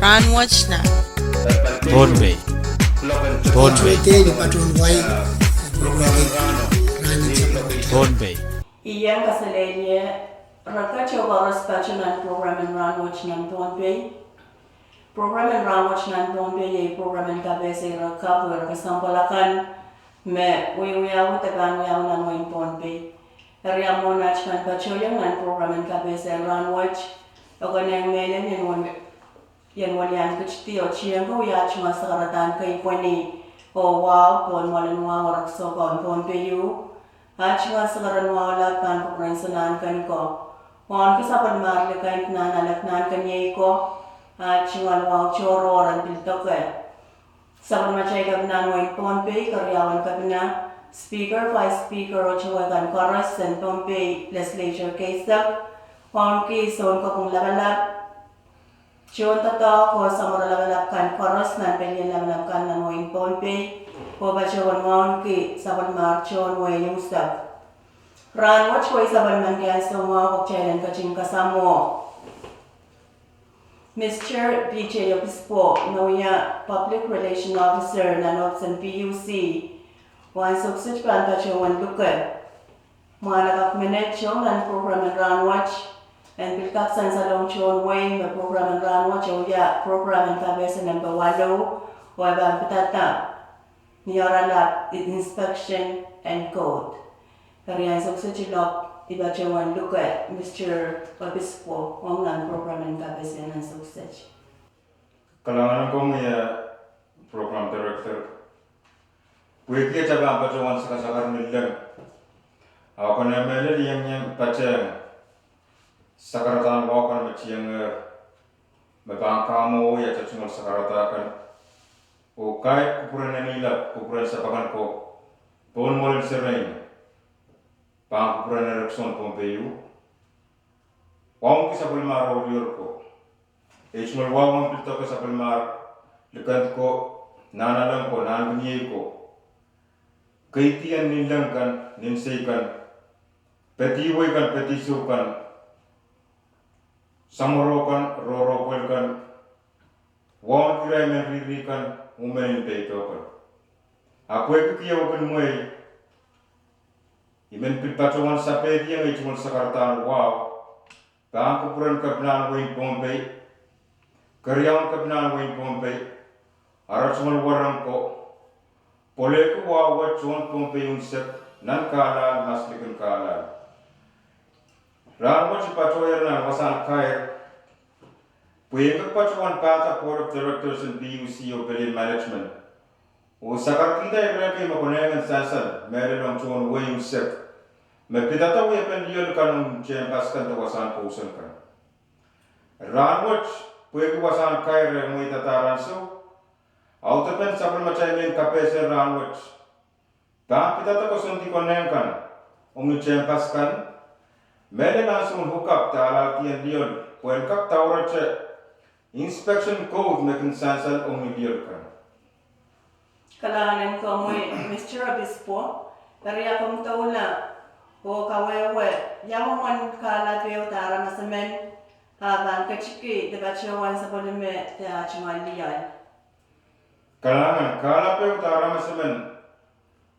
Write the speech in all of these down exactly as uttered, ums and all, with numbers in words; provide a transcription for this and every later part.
Rahnwet nan Pohnpei. Pohnpei. Pohnpei. Ien kasalelie, re keteu koaros patohwan nan program en Rahnwet nan Pohnpei. Program en Rahnwet nan Pohnpei iei program en kapehse ire kapw oh ire kesempwal akan me wiewiawi de pahn wiawi nan wehin Pohnpei. Eri mwohn aht pahn patohieng nan program en kapehse en rahnwet, e konehng mehlel ien wen ien welian ketidi oh tiengki wia aht tungoal sakaradahn kei pweni oh wahu pohn mwoalen wahu oh rek soukohp en Pohnpei ieu. Aht tungoal sakaradahn wahu laud pahn kupwuren sanahnken ko. Wauneki sapwellimar likend nan alek nan keniei ko. Aht tungoal wahu tohrohr en pil doke. Sapwellimatail Kepina en wehin Pohnpei, keriaun Kepina, Speaker, Vice Speaker oh towe kan koaros en Pohnpei Legislature keisek, wauneki sounkopwung lapalap, tohn doadoahk oh samworo lapalap kan koaros nan pelien lapalap kan nan wehin Pohnpei, oh patohwan wauneki sapwellimar tohn wehi unsek. Rahnwet wehi sapwellimen ansou mwahu oh kitail en ketin kasamwo Mister P J Obispo, me wia Public Relation Officer nan ohpis en P U C, ansou kiset pahn patohwan luke mwahnakapw menet ieu nan program en rahnwet, en pil kak sansalohng tohn wehi me program en rahnwet e wia program en kapehse nempe walu, oh e pahn pidada ni oaralap inspection and code. Eri ansou kiset I lok, I patohwan luke Mister Obispo ong nan program en kapehse en ansou kiset. Kalahngan en komwi, eh, program director. Pwehki atail pahn patohwan sakasakar ni leng, a I konehng mehlel I iang patehng sakaradahn wahu kan me tiengehr, me pahn kamwohwei atail tungoal sakarada kan, oh kaidehn kupwuren en ilap, kupwuren sapakan ko pohn mwoalen serein, pahn kupwuren erekiso en Pohnpei ieu. Wauneki sapwellimar ohl ko, ei tungoal wahu en pil doke sapwellimar likend ko, nahnalek ko, nahnkeniei ko, keidien nin leng kan, nin sei kan, pedihwei kan, pedihsou kan, samworo kan, rohrohpwel kan, wauneki irail men riri kan, oh men en peidohng kan. A pwehki keieu kin mwehi, I men pil patohwan sapeidiong ei tungoal sakaradahn wahu, pahn kupwuren Kepinahn wehin Pohnpei, keriaun Kepinahn wehin Pohnpei, ara tungoal wahnpoaron ko, pwelehki wahu wet tohn Pohnpei unsek, nan Carlisle, mas likin Carlisle. Rahnwet I patohier nan wasahn kair, pwe I en kak patohwan pahda Board of Directors en P U C oh pelien management, oh sakarkihda ire kei me konehng en sansal mehlel ong tohn wehi unsek, me pidada wiepen lioal kan ong tehnpas kan de wasahn kousoan kan. Rahnwet, pwehki wasahn kair e mweidada ansou, audepen sapwellimatail mehn kapehse en rahnwet pahn pidada koasoandi konehng kan ong ni tehnpas kan, mehlel ansoun hookup de alaldiong lioal, pwehn kak daurete inspection code me kin sansal ong ni lioal kan. Kalahngan en komwi, Mister Obispo, eri a komw doula oh kawehwe ia mwomwen kahlap ehu de aramas emen a pahn ketiki de patohwan sapwellime de aht tungoal lioal? Kalahngan, kahlap ehu de aramas emen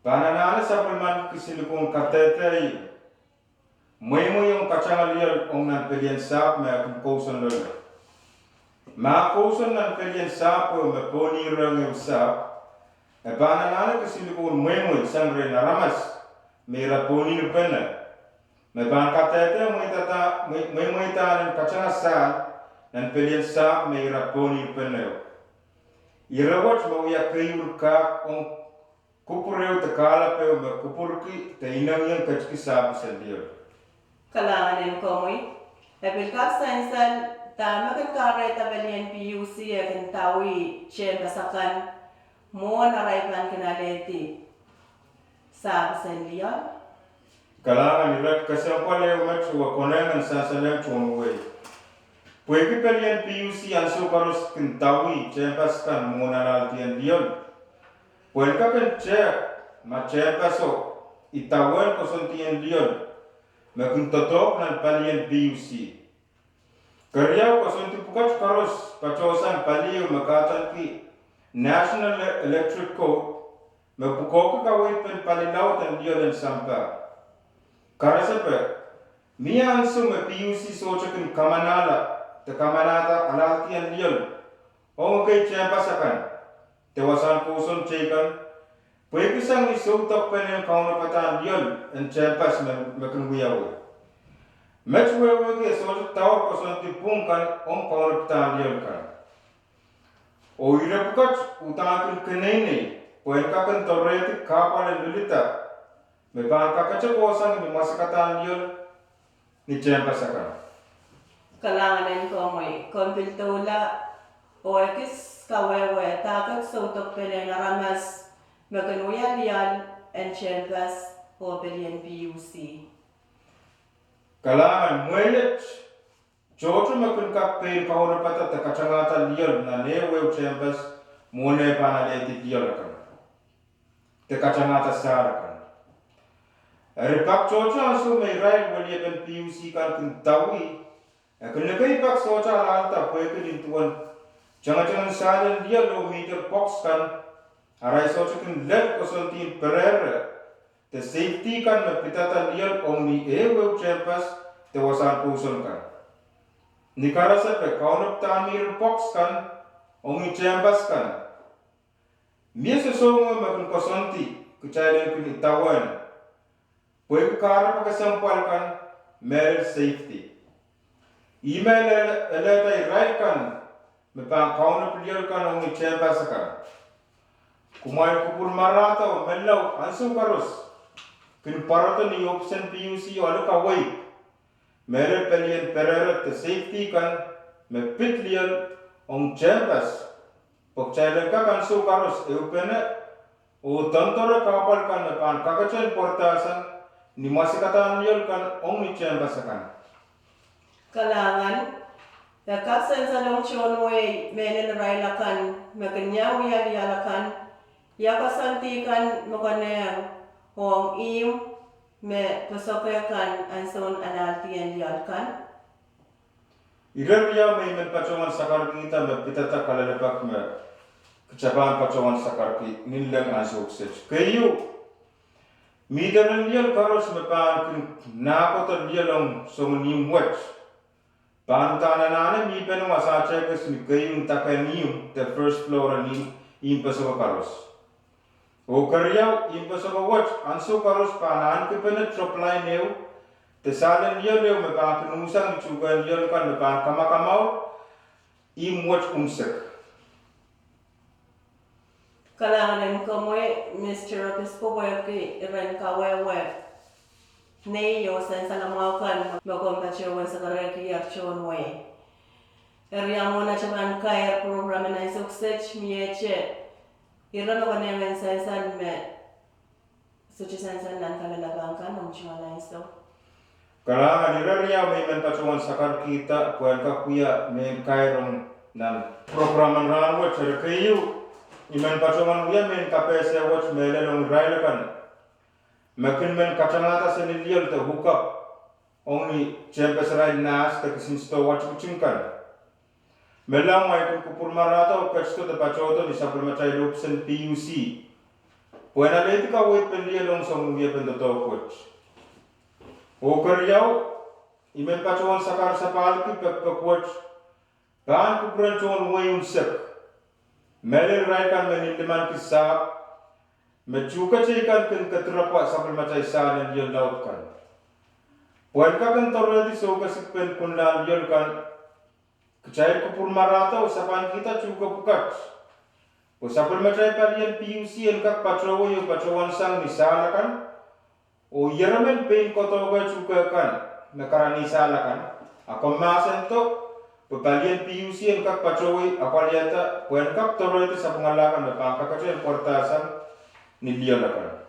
pahn anahne sapwellimanki kisinlikou en kadehde mweimwei ong katanga lioal ong nan pelien sahpw me e kin kousoan loale. Ma kousoan nan pelien sahpw ehu me pohnihong ehu sahpw, e pahn anahne kisinlikou en mweimwei sang rehn aramas me ira pohnihpene, me pahn kadehde mweidada, mwe-, mweimweidahn en katanga sahl nan pelien sahpw me ira pohnihpene. Ire wet me wia keieu kahk ong kupwur ehu de kahlap ehu me kupwurki de inengieng ketiki sahpw en lioal. Kalahngan en komwi, e pil kak sansal dahme kin kahrehda pelien P U C e kin dawih tehnpas akan mwohn arail pahn kin alehdi sahpw en lioal? Kalahngan, ire kesempwal ehu met oh e konehng en sansalehng tohn wehi. Pwehki pelien P U C ansou koaros kin dawih tehnpas kan mwohn alaldiong lioal, pwehn kak en tehk ma tehnpaso idawehn koasoandien lioal me kin doadoahk nan pelien P U C. Keriau, koasoandi pwukat koaros patohsang pali ehu me kahdaneki National Electric Code, me pwukoahki kaweid pen pali laud en lioal en sampah. Karasepe, mie ansou me P U C sohte kin kamanahla de kamanahda alahldi en lioal ong ekei tehnpas akan de wasahn kousoan teikan, pwehki sang ni soudokpene kaunopadahn lioal en tehnpas me, me kin wiawi. Met wehwehki e sohte daur koasoandi pwung kan ong kaunopadahn lioal kan. Oh ire pwukat uhdahn kin keneinei pwehn kak en doarehdi kahpwal en lilida me pahn kakete kohsang ni mwasikadahn lioal ni tehnpas akan. Kalahngan en komwi, komw pil doula oh ekis kawehwe dahkot soudokpene en aramas me kin wia lioal en tehnpas oh pelien P U C. Kalahngan, mwehi et tohto me kin kak pein kaunopada de katangahda lioal nan ehu ehu tehnpas mwohn eh pahn alehdi lioal akan de katangahda sahl akan. Eri pak tohto ansou me irail weliepen P U C kan kin dawi, e kin ekei pak sohte alahlda pwehki nin duwen tengetengen sahl en lioal oh meter box kan, arail sohte kin lel koasoandien perehre de safety kan me pidada lioal ong ni ehu ehu tehnpas de wasahn kousoan kan. Ni karasepe, kaunopadahn meter box kan ong ni tehnpas kan, mie sosohng me kin koasoandi kitail en kin idawehn, pwehki kahrepe kesempwal kan, mehlel safety. Ih me ele, elehda irail kan me pahn kaunop lioal kan ong ni tehnpas akan. Kumwail kupwur mwarahda oh menlau ansou koaros kin pwarodo ni ohpis en P U C alu kaweid, mehlel pelien perehre de safety kan me pid lioal ong tehnpas, pwe kitail en kak ansou koaros ehupene oh doandoare kahpwal kan me pahn kakete en pwardasang ni mwasikadahn lioal kan ong ni tehnpas akan. Kalahngan, e kak sansalong tohn wehi mehlel irail akan me kin iang wia lioal akan, ia koasoandi kan me konehng ong ihmw me posoke kan ansoun alahldi en lioal kan? Ire riau me I men patohwan sakarkihda me pidada kalelapak me kitail pahn patohwan sakarki nin leng ansou kiset. Keieu, meter en lioal koaros me pahn kin nahkodo lioal ong songen ihmw wet pahn uhdahn anahne mihpene wasahtehkis ni keieun dake en ihmw de first floor en ihmw, ihmw posoke koaros. Oh keriau, ihmw posoke wet ansou koaros pahn ahnekipene drop line ehu de sahl en lioal ehu me pahn kin usang ni tuhkehn lioal kan me pahn kamakamaur ihmw wet unsek. Kalahngan en komwi, Mister Obispo, pwehki iren kawehwe nei oh sansalamwahu kan me komw patohwan sakarkihda tohn wehi. Eri ia mwohn atail pahn kair program en ansou kiset, miehte ire me konehng en sansal me sohte sansal nan kalelapak kan, omw tungoal ansou. Kalahngan, ire riau me I men patohwan sakarkihda pwehn kak wia mehn kair ong nan program en rahn wet. Eri keieu, I men patohwan wia mehn kapehse wet mehlel ong irail akan me kin men katangahda seli lioal de hook up ong ni tehnpasarail nahs de kisin sidohwa tikitik kan. Menlau, ma I kin kupwur mwarahda oh ketido de patohdo ni sapwellimatail ohpis en P U C pwehn alehdi kaweid pen lioal ong songen wiepen doadoahk wet. Oh keriau, I men patohwan sakar sapahlki pekipek wet pahn kupwuren tohn wehi unsek, mehlel irail kan me nin limanki sahpw me tuhke teikan kin kedirepwa sapwellimatail sahl en lioal laud kan. Pwehn kak en doarehdi soukesik pen kunlahn lioal kan, kitail kupwur mwarahda oh sapankihda tuhke pwukat pwe sapwellimatail palien P U C en kak patohwei oh patohwansang ni sahl akan, oh ieremen pein kohdohke tuhke kan me karanih sahl akan, a komw mahsendo pwe palien P U C en kak patohwei apwaliada pwehn kak doarehdi sapwungala kan me pahn kakete en pwardasang ni lioal akan.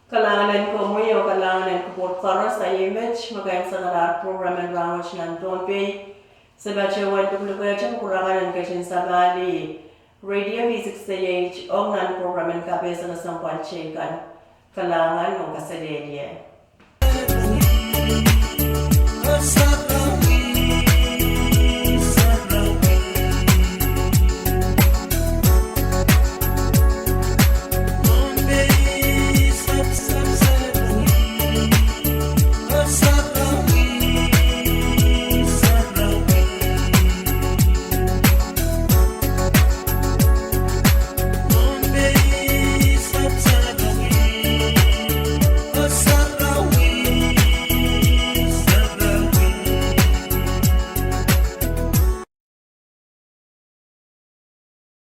Kalahngan en komwi oh kalahngan en kupwur koaros. Ahi met me kin sangalahr program en rahn wet nan Pohnpei, se patohwan luklukehte kupwur akan en ketin sapahlih Radio V six eight ong nan program en kapehse kesempwal teikan. Kalahngan oh kaselehlie.